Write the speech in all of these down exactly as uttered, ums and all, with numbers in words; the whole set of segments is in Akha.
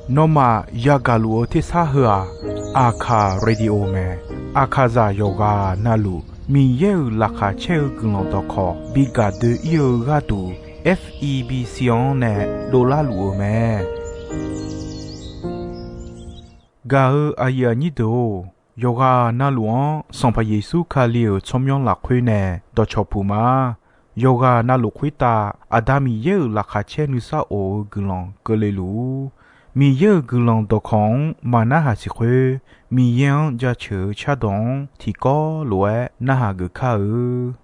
Nawmaf yagaq luf-eu tersar heu-aq, Aqkaq radio mae. Aqkaqzaq yawqghaq navluf Miqyaer-euq laqkhaq caer-eu guiqlanq dawqkawq bi gaq doe-ir-eu gharduq, F E B C-anr nae dovlar luf-eu mae. Gaq-eu aqyuif aqnyir deuq-or, yawqghaq navluf-anr Sanqpaq Yeqsur Kali-euq tsawrmyanr lafkhoer nae dawqcawq puq ma. Yawqghaq navluf khoertav Aqda Miqyaer-euq laqkhaq caer nuisar of-eu guiqlanq keuvle luf-ur. Miqyaer-euq guiqlanq dawqkawq-anr maqnarhaq siq khoer, Miqyaer-anr jaceuq-eu cardawq-anr tiqkawv lof-aer narhaq geuf kar-eu.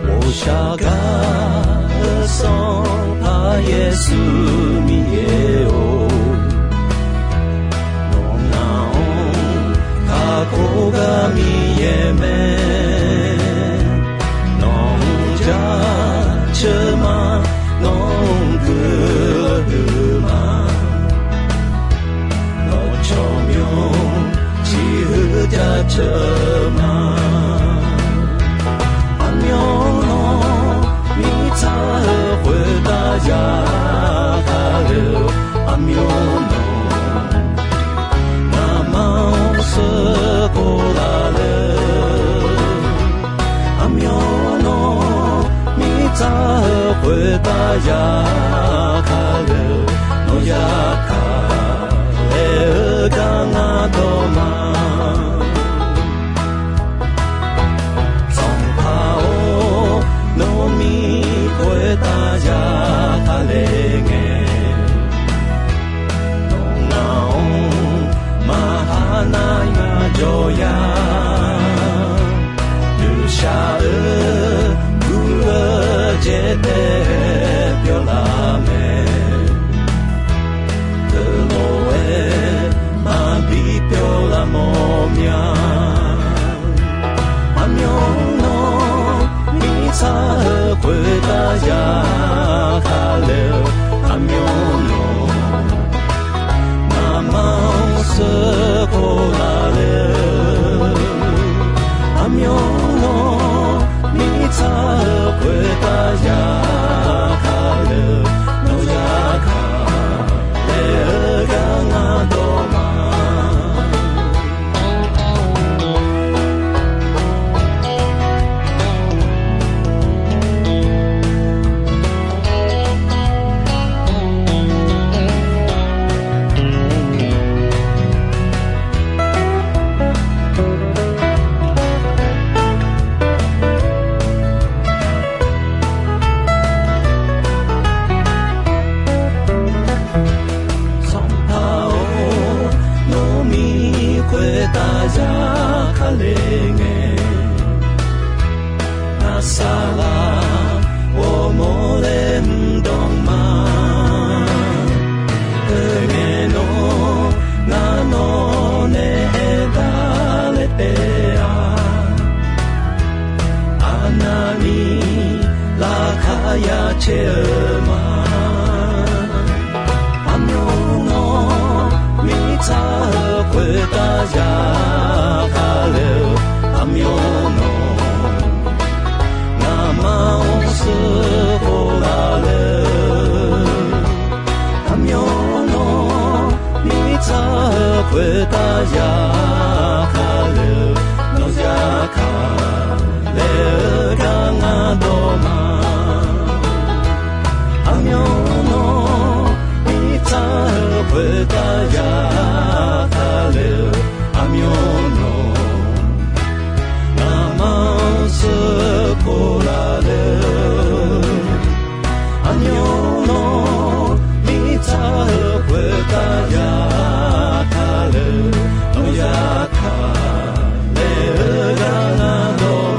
我想 Sanqpaq Yeqsur Miqyaer-or, nawq ngaq-anr kakhof gar Miqyaer mae. Nawq-anr jaceuq ma, nawq-anr guiqlanq huiq ma. Nawq tsawrmyanr ciqhuiq jaceuq ma. Aqmyanluf mirtsaq-eu khoertav ya kale-eu, aqmyanluf ngamaf-anr sheuqkhof laf le. Aqmyanluf mirtsaq-eu khoertav ya kale-eu, nawq ya kale-eu gar ngar dawq ma. Sanqpaq-or, nawmir khoertav ya kale ngae, nawq ngaq-anr maqha nar ngar jawr ya. Nuishaq-eu gur-eu jaetae pyawr laf mae. Teulof-aer maqbi pyawr laf mawr mya. Aqmyanluf mirtsaq-eu khoertav ya kale-eu, aqmyanluf ngamaf-anr sheuqkhof laf le-eu, aqmyanluf mirtsaq-eu khoertav ya kale-eu, nawq ya kale-eu gar ngar dawq ma. Sanqpaq-or, nawmir khoertav ya kale ngae, ngar saqlaq ghawrmawr laer mr dawq ma. Oe ngae nawr ngar nawq nae aertaq laer taef-a. Aqnavni laqkhaq ya caer-eu ma. Aqmyanluf mirtsaq-eu khoertav ya kale-eu, aqmyanluf ngamaf-anr sheuqkhof laf le-eu, aqmyanluf mirtsaq-eu khoertav ya kale-eu, nawq ya kale-eu gar ngar dawq ma. Aqmyanluf mirtsaq-eu khoertav ya kale-eu, aqmyanluf ngamaf-anr sheuqkhof laf le-eu, aqmyanluf mirtsaq-eu khoertav ya kale-eu, nawq ya kale-eu gar ngar dawq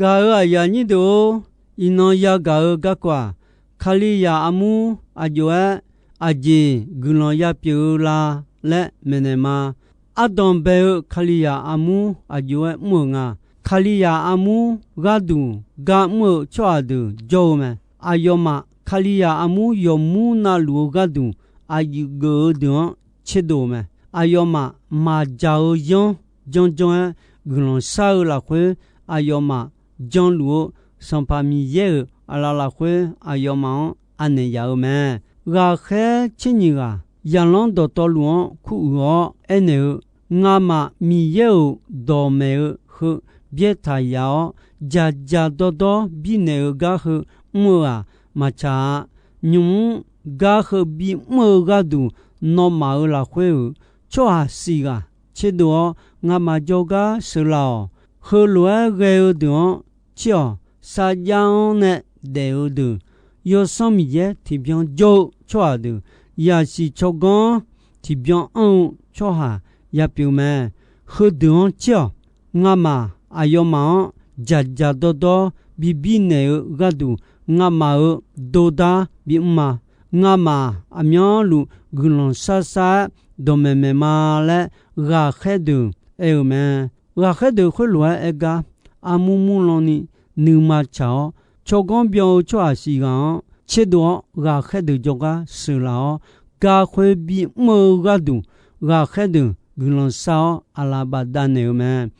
Gaq-euq aqyuif aqnyir deuq-or, iqnan yagaq-eu garkawv-aq, Kalizaq armur aqjox-aer aqjeq guiqlanq yapyeuf-eu la laer maeqnaeq ma. Ardanq bae-eu Kalizaq armur aqjox-aer mr-euq nga. Kalizaq armur gharduq gar mr-eu tsawrhaq deuq jawr-eu mae. Aqyawfmaf Kalizaq armur yawqmur navluf-eu gharduq aqyuif geuf-eu deuq-anr tserdov-eu mae. Aqyawfmaf maqdzaq-eu yanr janrjanr-aer guiqlanq shar-eu lafkhoer, aqyawfmaf janluf-eu Sanqpaq Miqyaer-euq aqlaf lafkhoer aqyawfmaf-anr anaeq yaf-eu mae. Ghaqkhaer tser nyiq ghaq zaqlanr dawqtawvluf-anr kuruiq-awr aernaeq-eu, Ngamaf Miqyaer-euq dawqmaeq-eu heu byaertaq yaf-awr, dzaqdzaq dawrdawr birnaeq-eu gar heu mr-eu-aq, maqtsaq-a. Nymq-mr gar heu bimr-eu gharduq, nawmaf-euq lafkhoer-euq tsawrhaq siq ghaq tserdov-awr, ngamaf jawrgar sheuqlaf-awq. Heulof-aer ghae-eu deuq-anr tser-awq. Sarjax-anr nae daef-eu deuq, Yawsanr Miqyaer tiqbyan jawr-eu tsawrhaq deuq, zaqsiq tsawrganr-anr tiqbyan anr-eu tsawrhaq yapyeuf mae. Heudeuq-anr tser-awq. Ngamaf aqyawfmaf-anr dzaqdzaq dawrdawr bibir naeq-eu gharduq, ngamaf-euq dordar bimr ma. Ngamaf aqmyanluf guiqlanq shar shar-aer dawqmaeq maeq ma laer, ghaqkhaer deuq aer-eu mae. Ghaqkhaer deuq khoerlof-aer aer gar, armur murlan ni nuima tsaq-awr, tsawrganr byan-eu tsawrhaq siq ghaq-anr tserdov-awr, ghaqkhaer deuq jawrgar sheuqlaf-awr, garkhoer bimr-eu gharduq, ghaqkhaer deuq guiqlanq shar-awr aqlaf bafdav naeq-eu mae.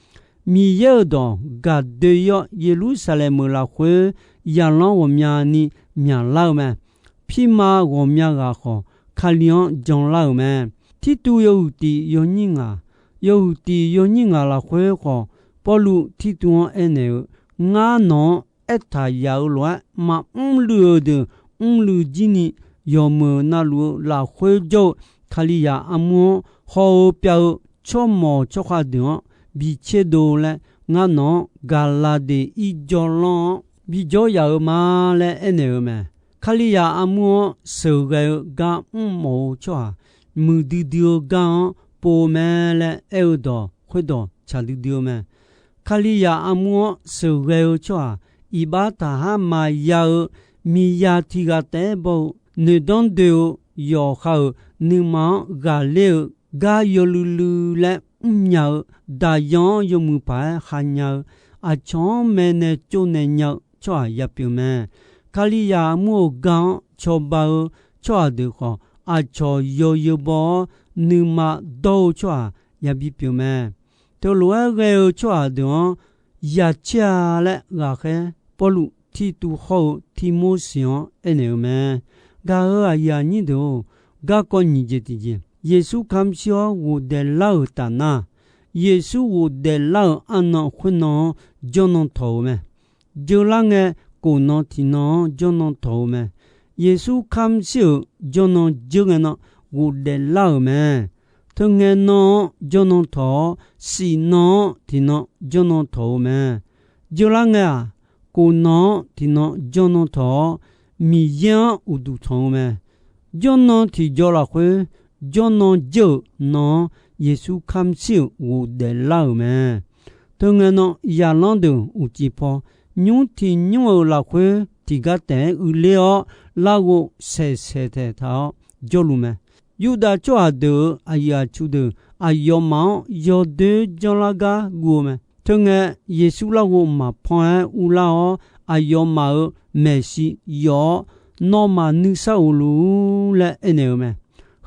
Miqyaer-euq dawq gaqdoe-ir-awr, Yeqlursaqlaeq meuq lafkhoer zaqlanr ghawqmyani myaqlar-eu mae. Pirma ghawqmya ghaq khawf, Kali-anr janlar-euq mae. Tirtuv yawhuiq tiq yawnyir ngaq, yawhuiq tiq yawnyir ngaq lafkhoer khawf, Pawrluv Tirtuv-anr aernaeq-eu, Ngar nawq-anr aertaq yaf-euq lof-aer maqmr luiv-euq deuq mrluiv jir ni, yawqmeuq navluf-eu lafkhoer jawr-eu Kalizaq armur-anr haw-eu pyav-eu tsawrmawq tsawrkhav deuq-anr bi tserdov laer, ngar nawq-anr Gaqlaqdeq irjawr lanr-anr bijawr yaf-euq ma laer aernaeq-eu mae. Kalizaq armur-anr sheuqghae-eu gar mrmawf-eu tsawrhaq, muiqdui dui-eu gar-anr pov-eu mae laer aer-eu dawq khoerdawq tsaq duidui-eu mae. Kalizaq armur-anr sheuqghae-eu tsawrhaq, iqbax taqhar maqya-eu miqya tiq ghaq taef-aer baw-eu noeqdanr doe-eu yawqha-euq nuima-anr ghaqler-eu gar yawluiv luiv laer mrnya-eu, daqyan-anr yawmuiq paq-aer khanya-eu, aqcawq-anr maeqnaeq tsovnaeq nya-eu tsawrhaq yapyeuf mae. Kalizaq armur-euq gar-anr cawba-eu tsawrhaq deuq khawf, aqcawq yawzeu baw-awr nuima dawr-eu tsawrhaq yabi pyeuf mae. Teulof-aer ghae-eu tsawrhaq deuq-anr yacaer-a laer ghaqkhaer Pawrluv Tirtuv hawr-eu Tirmorseq-anr aernaeq-eu mae. Gaq-euq aqyuif aqnyir deuq-or, garkawv nyiq jeq tiqjeq, Yeqsur kamq shir-awr ghofdaef lar-euq tafnar, Yeqsur ghofdaef lar-euq arnan khoernan-anr jawrnan tawq-eu mae. Jeurlar ngae, kof nan tiq nan-anr jawrnan tawq-eu mae. Yeqsur kamq shir-euq jawrnan jeur ngae nan ghofdaef lar-euq mae. Teungae nan-anr jawrnan tawq-awr, siq nan-anr tiq nan jawrnan tawq-eu mae. Jeurlar ngae-aq, kof nan-anr tiq nan jawrnan tawq-awr, Miqyaer-anr uqduq tanq-eu mae. Jawrnan tiqjaw lafkhoer, jawrnan jeur-euq nan-anr Yeqsur kamq shir-euq ghofdaef lar-euq mae. Teungae nan zaqlanr deuq uqcif paw, nymr tiq nymr-euq lafkhoer tiqgar taef-aer uiqler-awr, larghov saeqsaeq taeqtaq-awr jawrluf mae. Yurdav tsawrhaq deuq-euq aqyuif aqtsu deuq aqyawfmaf-anr yawdoer janrlar gar guv-eu mae. Teungae, Yeqsur larghov maqpan-aer urlar-awr, aqyawfmaf-euq maeqshi yawf-awr, Nawmaf nuisar of luf-ur laer aernaeq-eu mae.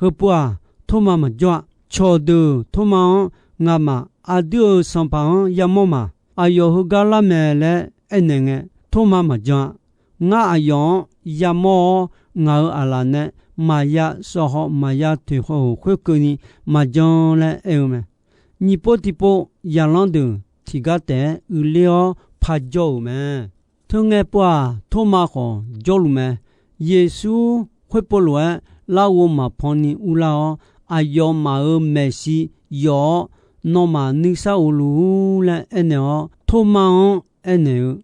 Heupov-aq, Tormav maqjawr-a. Cawqdeuq Tormav-anr, Ngamaf aqdui-euq Sanqpaq-anr yamawr ma. Aqyawf heugar lar mae laer aernaeq ngae, Tormav maqjan-a. Ngar aqyawf-anr yamawr-awr, ngaq-euq aqlaf nae maqya sawv haw maqya toeq haw-euq khoerkeuvni maqjan laer aer-eu mae. Nyiq pov tiqpov zaqlanr deuq tiqgar taef-aer uiqler-awr parjawr-euq mae. Teungae pov-aq, Tormav khawf jawrluf mae. Yeqsur khoerpov lof-aer larghov maqpan ni urlar-awr, aqyawfmaf-euq maeqshi yawf-awr, Nawmaf nuisar of luf-ur laer aernaeq-awr, Tormav-anr aernaeq-eu,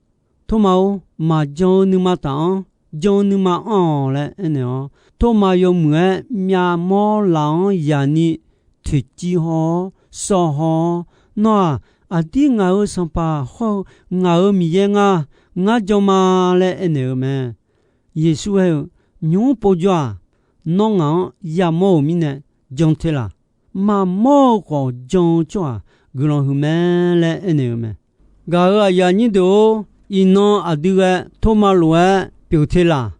Tormav-or, maqjan-eu nuima taf-anr, jan-eu nuima anr-awq laer aernaeq-awr, Tormav yawmuiq-aer myavmawr laf-anr yaq ni toeqciv haw-awr, sawv haw-awr, Nawr-aq, Aqdir ngaq-euq Sanqpaq hawr-eu ngaq-euq Miqyaer ngar, ngar jan ma laer aernaeq-eu mae. Yeqsur aer-eu, Nymq-mr povjawr-aq, nawr ngaq-anr yamawr-euq mirnae jan te laq. Maqmawr-eu khawf jan-eu tsawrhaq guiqlanq huiq mae laer aernaeq-eu mae. Gaq-euq aqyuif aqnyir deuq-or, iqnan aqdui ghae torma lof-aer pyeuf te laq.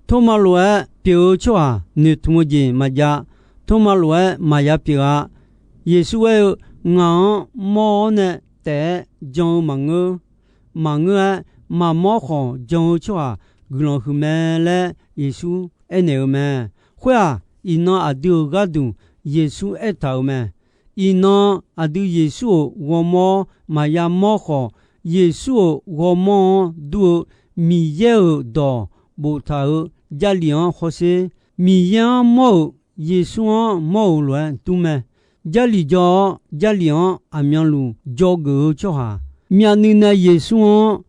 Torma lof-aer pyeuf-eu tsawrhaq noeqtmq-eu jeq maqjav. Torma lof-aer maqya pyeuf-a. Yeqsur aer-eu, Ngaq-anr mawr-awr nae taef-aer jan-eu maqngeur. Maqngeur-aer, maqmawr khawf jan-eu tsawrhaq guiqlanq huiq mae laer Yeqsur aernaeq-eu mae. Khoer-aq, iqnan aqdui-euq gharduq Yeqsur aertaq-euq mae. Iqnan aqdui Yeqsur-euq ghawrmawr maqya mawr khawf, Yeqsur-euq ghawrmawr-anr dur-eu Miqyaer-euq dawq boftaq-euq Jarlif-anr hawsher. Miqyaer-anr mawr-euq Yeqsur-anr mawr-euq lof-aer dur mae. Jarlif jaw-awr, Jarlif-anr aqmyanluf dzawgeuf-eu tsawrhaq, myavnuiv nae Yeqsur-anr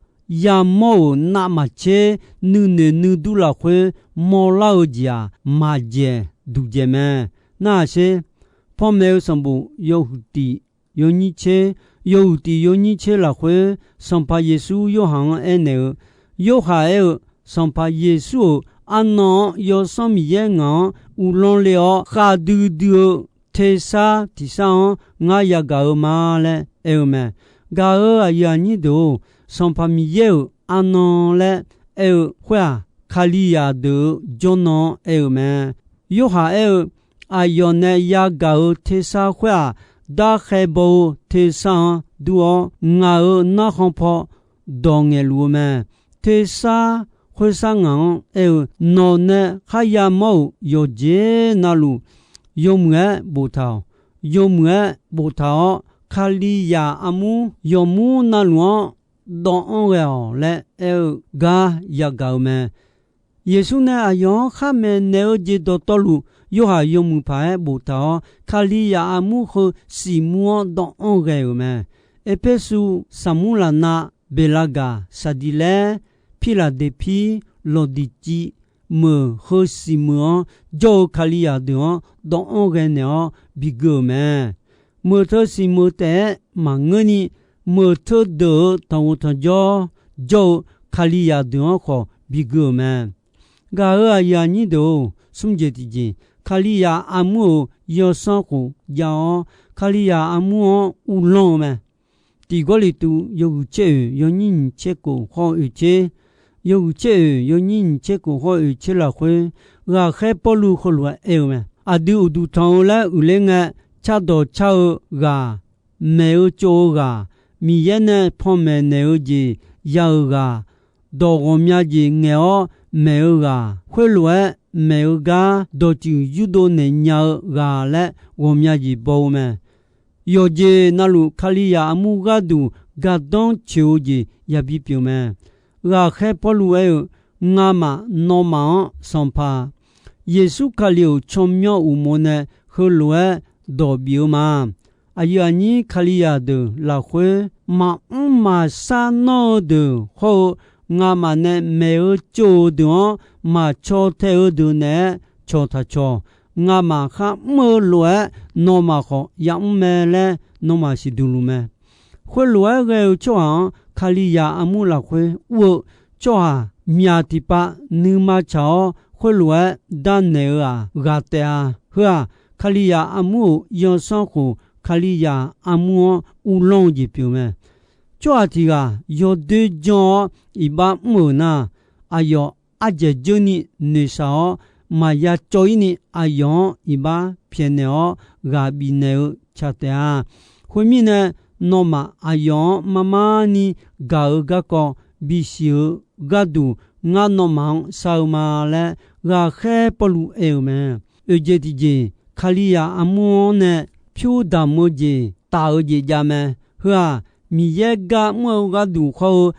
yamawr-euq navmaqtser nuinoeq nuidur lafkhoer mawrlar-eu jeq-aq, maqdzaeq duqdzaeq mae. Narhaq sher. Panmaeq-eu sanqbof yawhuiq tiq yawnyir tser, yawhuiq tiq yawnyir tser lafkhoer, Sanqpaq Yeqsur Yorhaq-anr aernaeq-eu, Yorhaq aer-eu, Sanqpaq Yeqsur-euq arnan-anr Yawsanr Miqyaer ngaq-anr uvlanr le-awr khavdui dui-eu tersar tiq sar-anr ngar yagaq-eu ma laer aer-eu mae. Gaq-euq aqyuif aqnyir deuq-or, Sanqpaq Miqyaer-euq arnan laer aer-eu khoer-aq, Kalizaq deuq-euq jawrnan-anr aer-eu mae. Yorhaq aer-eu, Aqyawf nae yagaq-euq tersar khoer-aq, darkhaer baw-eu tersar-anr dur-awr, ngaq-euq narkhan paw dawq ngaeqluf-eu mae. Tersar khoersar ngaq-anr aer-eu, Nawq nae kharya mawr-euq yawqjeq navluf, yawmuiq-aer boftaq-awq. Yawmuiq-aer boftaq-awr, Kalizaq armur yawqmur navluf-anr dawvanr ghae-awq laer aer-eu gar yagaq-eu mae. Yeqsur nae aqyawf-anr khar maeqnaeq-eu jeq dawqtawvluf, Yorhaq yawmuiq paq-aer boftaq-awr, Kalizaq armur heu siqmur-anr dawvanr ghae-euq mae. Erpersu, Saqmurlaqnav, Beqlaqgaq, Saqdiqlaer, Pirlaqdeqpir, Lawqdiqciv, meuq heu siqmeuq-anr jawr-eu Kalizaq deuq-anr dawvanr ghae naeq-awr bigui-euq mae. Meuq teu siqmeuq taef-aer maqngeurni, meuq teu deuq-euq tanqghof tanqjawr jawr-eu Kalizaq deuq-anr khawf bigui-euq mae. Gaq-euq aqyuif aqnyir deuq-or, smr jeq tiqjeq, Kalizaq armur-euq yawsanr khof jav-awr, Kalizaq armur-anr uvlanr-eu mae. Tiq Gawrliqtu yawhuiq tser oeq yawnyir nyiq tser kof hawr-eu oeq tser, yawhuiq tser oeq yawnyir nyiq tser kof hawr-eu oeq tser lafkhoer, ghaqkhaer Pawrluv heulof-aer aer-eu mae. Aqdui uqduq tanq-eu laer uiqler ngae, cardawq car-eu ghaq, maeq-eu tsov-eu ghaq, Miqyaer nae panmaeq naeq-eu jeq ya-euq ghaq, dawq ghawqmya jeq ngaeq-awr maeq-eu ghaq, khoerlof-aer maeq-eu gar dawqtsuif yurdov naeq nya-eu ghaq laer ghawqmya jeq baw-eu mae. Yawqjeq navluf Kalizaq armur gharduq gardanr coeq-eu jeq yabi pyeuf mae. Ghaqkhaer Pawrluv aer-eu, Ngamaf nawmaf-anr Sanqpaq Yeqsur Kali-euq tsawrmyanr uqmov nae heulof-aer dawq bif-eu ma. Aqyuif aqnyir Kalizaq deuq lafkhoer, maqmr maqshar nanr-eu deuq hawr-eu, ngamaf nae maeq-eu tsov-eu deuq-anr maqcaw tae-eu deuq naeq-aer cawq taq cawq. Ngamaf khar mr-eu lof-aer nawmaf khawf yamr mae laer nawmaf siqduq luf mae. Khoerlof-aer ghae-eu tsawrhaq-anr Kalizaq armur lafkhoer ur-eu tsawrhaq myaq tiqpav nuima tsaq-awr, khoerlof-aer darnaeq-eu-aq ghaq taef-a. Heu-aq, Kalizaq armur-euq yawsanr khof, Kalizaq armur-anr uvlanr-eu jeq pyeuf mae. Tsawrhaq tiq ghaq yawdoer janr-awr iqbax mr-euq nar, aqyawf ardzaeq dzeurni noeqshaq-awr, maqya cawv-ir ni aqyawf-anr iqbax pyaeqnaeq-awr ghaq bifnaeq-eu tsaq taef-a. Khoermirnae, nawmaf aqyawf-anr marmarni gaq-eu garkawv bisiq-eu gharduq, ngar nawmaf-anr shar-eu ma laer, ghaqkhaer Pawrluv aer-eu mae. Oeqjeq tiqjeq, Kalizaq armur-anr nae pyur damq-eu jeq taf-eu jeq jav mae. Heu-aq, Miqyaer gar mr-eu gharduq hawr-eu,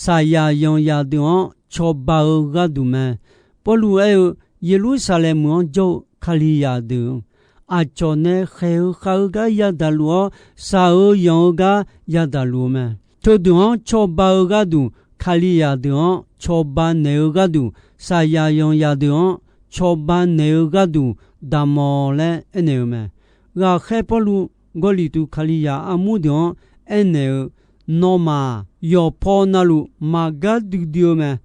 saqyaq yanqzaq deuq-anr cawba-eu gharduq mae. Pawrluv aer-eu, Yeqlursaqlaeq meuq-anr jawr-eu Kalizaq deuq, aqcawq nae khaeq-eu khav-eu gar yadaq luf-awr, shaq-eu yanq-eu gar yadaq luf-eu mae. Teudeuq-anr cawba-eu gharduq, Kalizaq deuq-anr cawba naeq-eu gharduq, saqyaq yanqzaq deuq-anr cawba naeq-eu gharduq damq-awq laer aernaeq-eu mae. Ghaqkhaer Pawrluv Gawrliqtu Kalizaq armur deuq-anr aernaeq-eu, nawmaf yawqpaw navluf maqgar duidui-eu mae.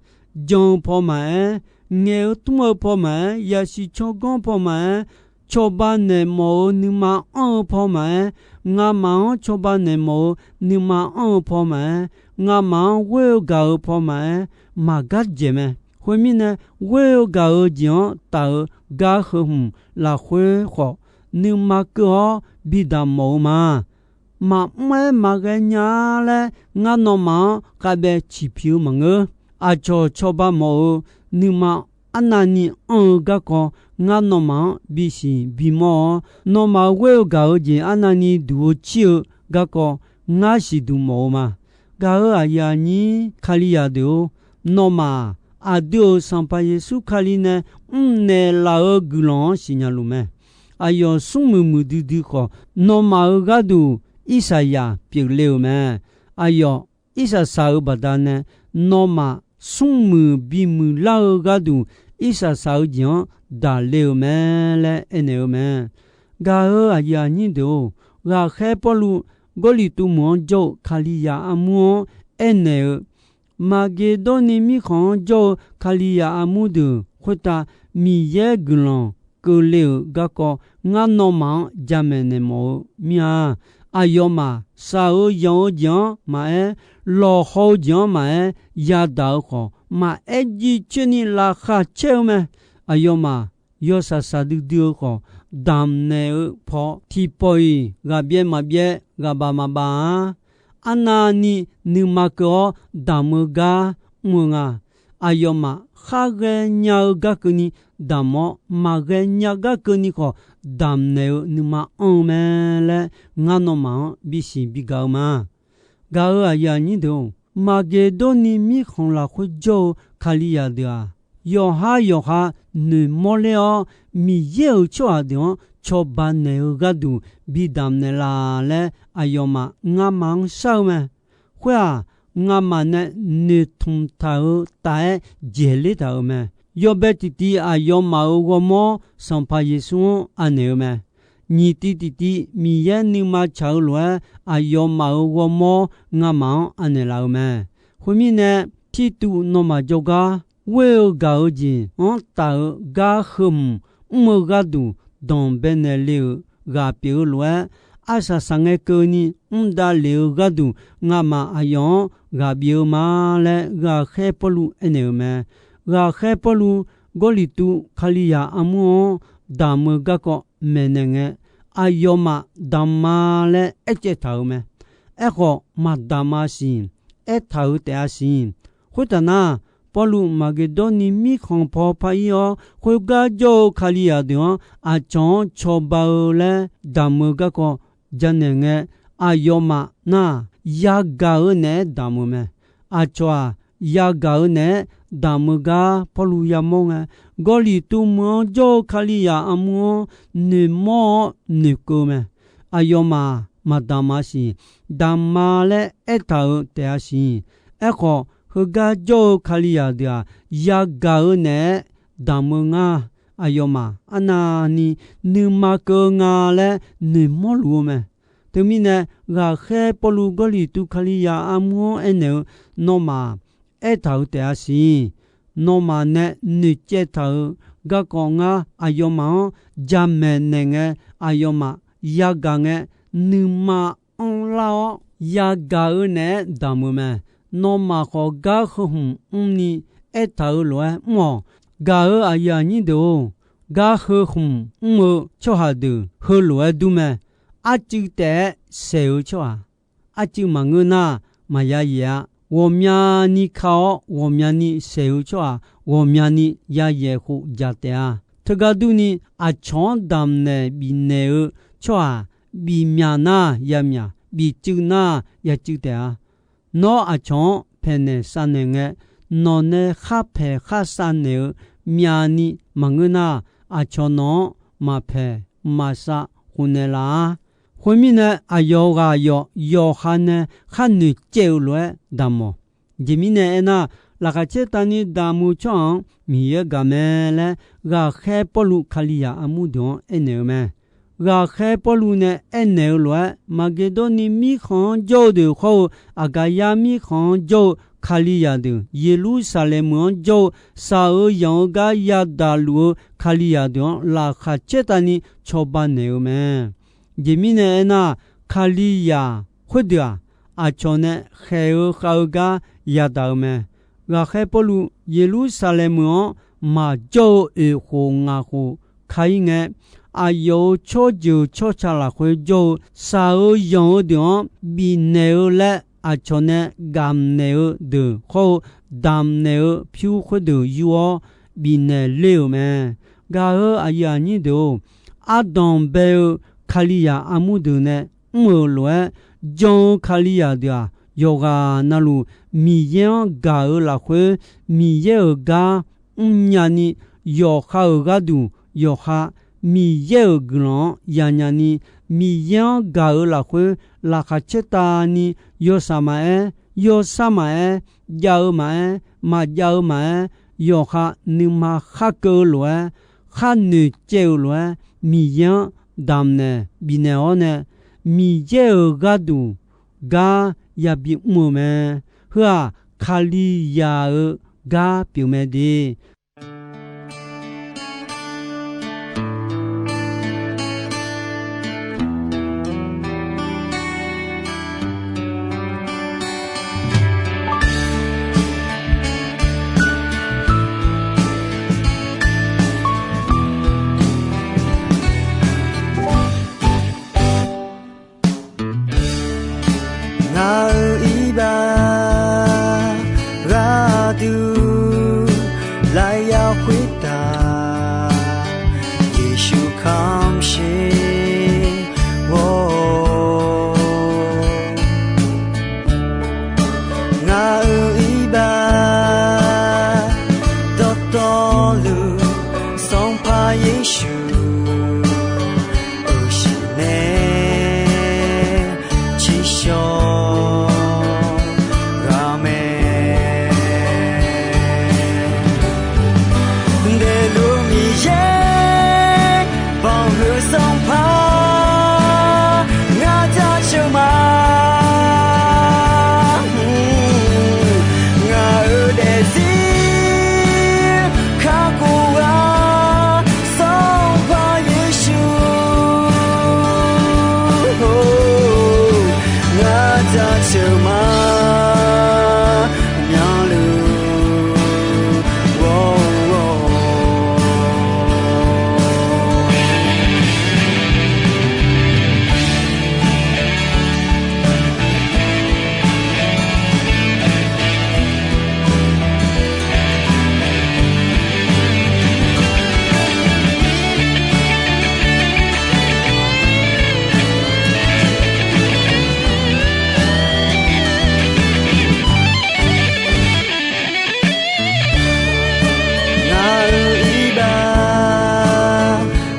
Jan-eu paw maqaer, ngaeq-eu tmr-eu paw maqaer, yasiq tsawrganr paw maqaer, cawba naeq mawf-eu nuima anr-eu paw maqaer, ngamaf-anr cawba naeq mawf-eu nuima anr-eu paw maqaer, ngamaf-anr ghoer-eu gaq-eu paw maqaer, maqgar dzaeq mae. Khoermirnae, ghoer-eu gaq-eu jeq-anr taf-eu gar heu hmq lafkhoer khawf, nuima keuv-awr bidaq mawf-eu ma. Maqmr-aer maqghae nya-a laer ngar nawmaf-anr khavbaev ciqpiq-eu maqngeur. Aqcawq cawba mawf-eu nuima arnavni anr-eu garkawv, ngar nawmaf-anr bisiq bimawr-awr, nawmaf ghoer-eu gaq-eu jeq arnavni duq-eu cir-eu garkawv, ngar siqduq mawf-eu ma. Gaq-euq aqyuif aqnyir Kalizaq deuq-or, nawmaf-aq, aqdui-euq Sanqpaq Yeqsur Kali nae mrnaeq laf-eu guiqlanq-anr siqnya luf mae. Aqyawf smrmuiq muiqdui dui khawf, nawmaf-euq gharduq irsaqzaq pyeufle-euq mae. Aqyawf irsaqsaq-euq baqdanae, nawmaf smrmuiq bimuiq lar-eu gharduq, irsaqsaq-eu jeq-anr daqle-euq mae laer aernaeq-eu mae. Gaq-euq aqyuif aqnyir deuq-or, ghaqkhaer Pawrluv Gawrliqtu meuq-anr jawr-eu Kalizaq armur-anr aernaeq-eu, Maqgeqdawrni mirkhanq-anr jawr-eu Kalizaq armur deuq khoertav Miqyaer guiqlanq keuvle-euq garkawv, ngar nawmaf-anr jamaeq naeq mawf-eu mir-a. Aqyawfmaf shaq-eu yanq-eu jeq-anr maqaer, lawqhaw-eu jeq-anr maqaer, yadaq-eu khawf, maqaer jiv coerni laqkhaq caer-eu mae. Aqyawfmaf yawshaq shaqdui dui-eu khawf, damq naeq-eu paw tiqpawf-iq ghaqbyaev maqbyaev, ghaqbaf maqbaf-a. Arnavni nuima keuv-awr damq-eu gar mr-eu nga. Aqyawfmaf khar ghaenya-eu gar keuvni damq-awr, maqghae nya gar keuvni khawf, damq naeq-eu nuima anr-eu mae laer ngar nawmaf-anr bisiq bigaq-eu ma. Gaq-euq aqyuif aqnyir deuq-or, Maqgeqdawrni mirkhanq lafkhoer jawr-eu Kalizaq deuq-aq, yawqhar yawqha noeqmawr ler-awr, Miqyaer-euq tsawrhaq deuq-anr cawba naeq-eu gharduq bidamq naeqlaf laer, aqyawfmaf ngamaf-anr shar-eu mae. Khoer-aq, ngamaf nae noeqtmq taq-eu taf-aer dzaeqler taq-euq mae. Yawbae tiqtiv aqyawfmaf-euq ghawrmawr Sanqpaq Yeqsur-anr anaeq-eu mae. Nyiq tiv tiqtiv Miqyaer nuima tsaq-eu lof-aer, aqyawfmaf-euq ghawrmawr ngamaf-anr anaeq laf-eu mae. Khoermirnae, Tirtuv nawmaf jawrgar ghoer-eu gaq-eu jeq-anr taf-eu gar heu hmq mr-eu gharduq danqbae naeq le-euq ghaq pyeuf-eu lof-aer, arsaq saqngae keuvni mr davlef-eu gharduq ngamaf aqyawf-anr ghaq bif-eu ma laer, ghaqkhaer Pawrluv aernaeq-euq mae. Ghaqkhaer Pawrluv Gawrliqtu Kalizaq armur-anr damq-eu garkawv maeqnaeq ngae, aqyawfmaf damq ma laer aercaev taq-euq mae. Aerkhawf, maqdamq-a siq, aertaq-euq taef-a siq. Khoertaf nar, Pawrluv Maqgeqdawrni mirkhanq paw par ir-awr, khoergar jawr-eu Kalizaq deuq-anr aqcawq-anr cawba-eu laer damq-eu garkawv janaeq ngae, aqyawfmaf nar-aq, yagaq-eu naeq-aer damq-eu mae. Aqcawq-aq, yagaq-eu naeq-aer damq-eu gar Pawrluv yamawr ngae, Gawrliqtu meuq-anr jawr-eu Kalizaq armur-anr noeqmawr-awr noeqkeuv mae. Aqyawfmaf maqdamq-a siq, damq ma laer aertaq-euq taef-a siq. Aerkhawf, heugar jawr-eu Kalizaq deuq-aq, yagaq-eu naeq-aer damq-eu ngar, aqyawfmaf arnavni nuima keuv-eu nga laer noeqmawr luf-eu mae. Teumirnae, ghaqkhaer Pawrluv Gawrliqtu Kalizaq armur-anr aernaeq-eu, nawmaf aertaq-euq taef-a siq. Nawmaf nae noeqcaev taq-euq garkawv ngar aqyawfmaf-anr jamaeq naeq ngae, aqyawfmaf yagaq ngae, nuima anrlar-awr yagaq-eu naeq-aer damq-eu mae. Nawmaf khawf gar heu hmq mrni aertaq-euq lof-aer mr-awq. Gaq-euq aqyuif aqnyir deuq-or, gar heu hmq mr-eu tsawrhaq deuq heulof-aer dur mae. Arcuiv taef-aer saeq-eu tsawrhaq, arcuiv maqngeur nar, maqya yaef-a. Ghawqmyani ka-awr ghawqmyani saeq-eu tsawrhaq ghawqmyani ya yaef khof jaq taef-a. Teugar durni, aqcawq-anr damqnaeq bifnaeq-eu tsawrhaq bifmyaq nar ya myaq, bifcuiv nar ya cuiv taef-a. Nawr aqcawq-anr paeqnaeq savnaeq ngae, nawq nae khar paeq khar savnaeq-eu myavni maqngeur nar, aqcawq nawq-anr maqpaeq maqsav khofnaeq laf-a. Khoermirnae, aqyawf ghaq yawq yawqha nae khar noeqcaev-eu lof-aer damq-awq. Jeq mirnae aernar, laqkhaq caer tavni damq-eu tsawrhaq-anr Miqyaer gaq mae laer, ghaqkhaer Pawrluv Kalizaq armur deuq-anr aernaeq-eu mae. Ghaqkhaer Pawrluv nae aernaeq-eu lof-aer, Maqgeqdawrniv mirkhanq-anr jawr-eu deuq hawr-eu, Aqgaqyar mirkhanq-anr jawr-eu Kalizaq deuq, Yeqlursaqlaeq meuq-anr jawr-eu shaq-eu yanq-eu gar yadaq luf-eu Kalizaq deuq-anr laqkhaq caertavni cawba naeq-eu mae. Jeq mirnae aernar, Kalizaq khoerdeuq-aq, aqcawq nae khaeq-eu khav-eu gar yadaq-eu mae. Ghaqkhaer Pawrluv Yeqlursaqlaeq meuq-anr maqjawr-eu oeq khof ngaq khof ka-ir ngae, aqyawf-euq tsawrjeuq tsawrca lafkhoer jawr-eu shaq-eu yanq-eu deuq-anr bifnaeq-eu laer aqcawq nae gamq naeq-eu deuq hawr-eu damq naeq-eu pyur khoerdeuq yur-awr bifnaeq ler-euq mae. Gaq-eu aqyuif aqnyir deuq-or, ardanq bae-eu Kalizaq armur deuq nae mr-euq lof-aer, jan-eu Kalizaq deuq-aq, yawqghaq navluf Miqyaer-anr gaq-eu lafkhoer, Miqyaer-euq gar mrnya ni, yawqha-euq gharduq yawqha Miqyaer-euq guiqlanq-anr yanya ni, Miqyaer-anr gaq-eu lafkhoer laqkhaq caertavni, yawshaq maqaer, yawshar maqaer, jav-eu maqaer, maqjav-eu maqaer, yawqha nuima khar keuv-eu lof-aer, khar noeqcaev-euq lof-aer, Miqyaer-anr damqnaeq bifnaeq-awr nae, Miqyaer-euq gharduq gar yabi mr-eu mae. Heu-aq, Kalizaq-euq gar pyeuf mae de. Ngaq-euq iqbax gharduq lafyaq khoertav, Yeqsur kamsher ghawr-awr, ngaq-euq iqbax dawqtawvluf, Sanqpaq Yeqsur, uqshiq nae tsiqshawr ghaq mae. Daefluf Miqyaer, banqhuiq Sanqpaq, ngar jaceuq ma. Ngaq-euq daefzir kakhof-a, Sanqpaq Yeqsur, ngar jaceuq ma. Myanluf ghawr-awr, ngaq-euq iqbax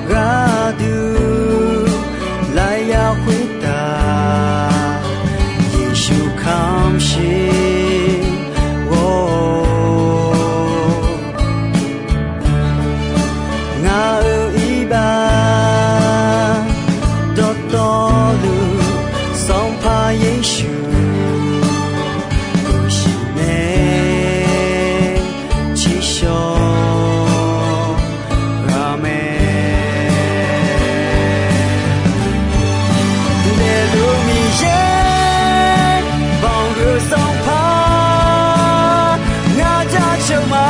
gharduq lafyaq khoertav, Yeqsur kamsher ghawr-awr, ngaq-euq iqbax dawqtawvluf, Sanqpaq Yeqsur, uqshiq nae tsiqshawr ghaq mae. Daefluf Miqyaer, banqhuiq Sanqpaq, ngar jaceuq ma.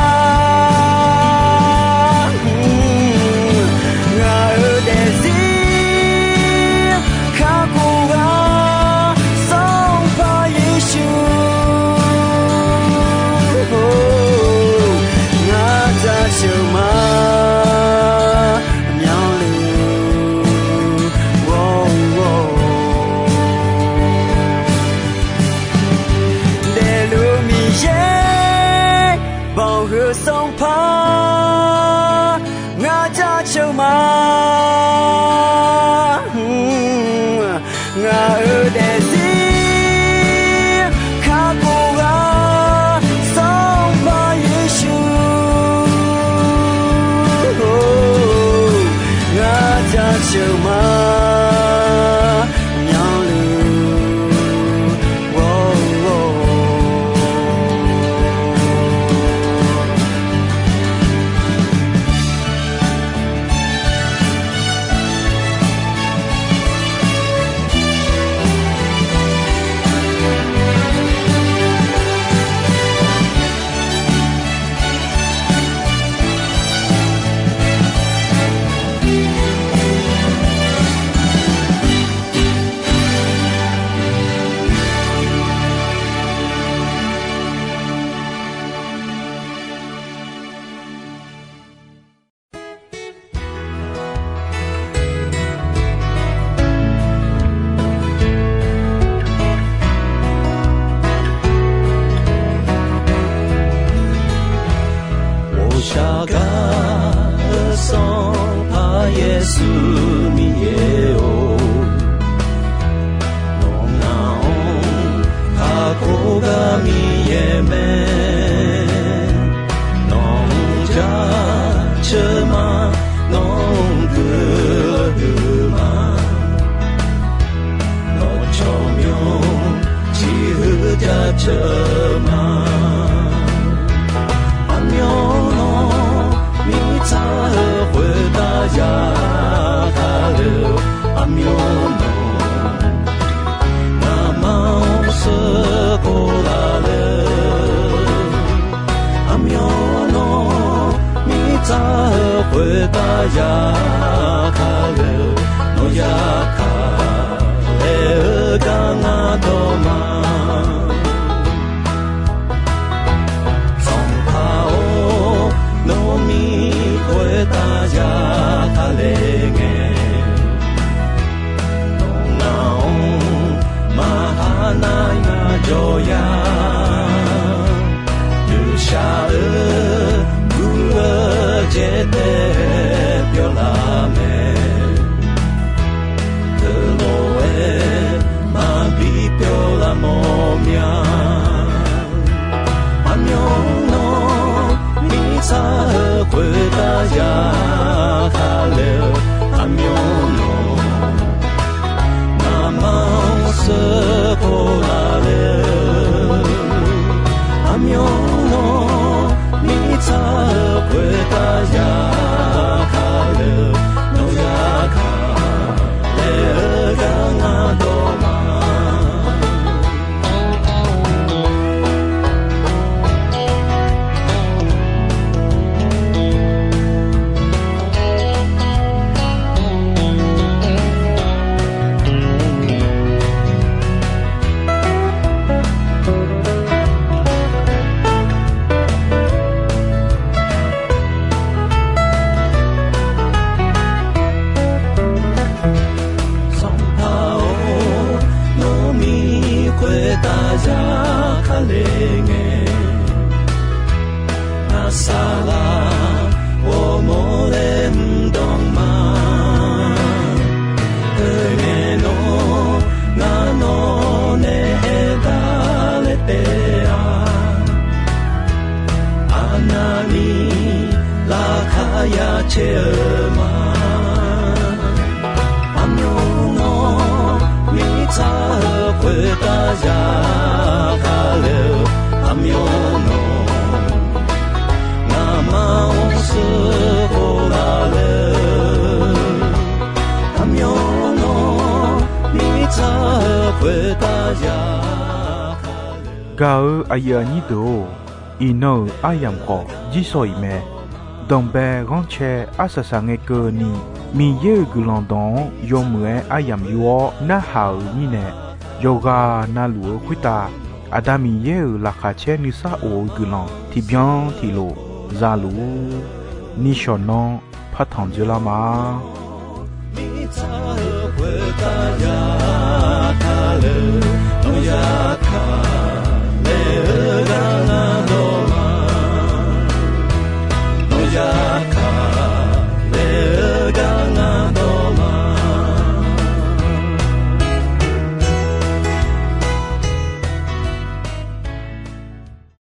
Ngaq-euq daefzir kakhof-a, Sanqpaq Yeqsur, ngar jaceuq ma. Myanluf ghawr-awr, daefluf Miqyaer, banqhuiq Sanqpaq, ngar jaceuq ma. Ngaq-euq daefzir kakhof-a, Sanqpaq Yeqsur, ngar jaceuq ma. Shaqgar-eu Sanqpaq Yeqsur Miqyaer-or, nawq ngaq-anr kakhof gar Miqyaer mae. Nawq-anr jaceuq ma, nawq-anr guiqlanq huiq ma. Nawq tsawrmyanr ciqhuiq jaceuq ma. Aqmyan nawr mirtsaq-eu khoertav yagaq le-eu, aqmyan nawr ngamaf-anr sheuqkhof laf le. Aqmyan nawr mirtsaq-eu khoertav yagaq le-eu, nawr yagaq laer-eu gar ngar dawq ma. Sanqpaq-or, nawr mir khoertav yagaq le ngae, nawq ngaq-anr maqha nar ngar jawr ya. Noeqshaq-eu guv-eu jeq taef pyawr laf mae. Teulof-aer maqbi pyawr laf mawf mya. Aqmyan nawr mirtsaq-eu khoertav yagaq le-eu, aqmyan nawr ngamaf-anr sheuqkhof laf le-eu, aqmyan nawr mirtsaq-eu khoertav yagaq le-eu, nawr yagaq laer-eu gar ngar dawq ma. Sanqpaq-or, nawr mir khoertav yagaq le ngae, ngaq saqlaq ghawrmawr laer mr dawq ma. Teungae nawr ngar nawq nae aertaq laer taef-a. Aqnavni laqkhaq ya caer-eu ma. Aqmyan nawr mirtsaq-eu khoertav yagaq le-eu, aqmyan nawr ngamaf-anr sheuqkhof laf le-eu, aqmyan nawr mirtsaq-eu khoertav yagaq le-eu. Gaq-eu aqyuif aqnyir deuq-or, iqnan-euq aryamq khawf jirsawq iq mae. Danqbae ghanrcae arsaq saq ngae keuvni, Miqyaer-euq guiqlanq dawq-anr yawmuiq-aer aryamq yor-awr narhaq-euq mirnae, yawqghaq navluf-eu khoertav Aqda Miqyaer-euq laqkhaq caer nuisar of-eu guiqlanq tiqbyan tiqlof za luf-ur. Nishawq nanr partanq dzoerlar ma.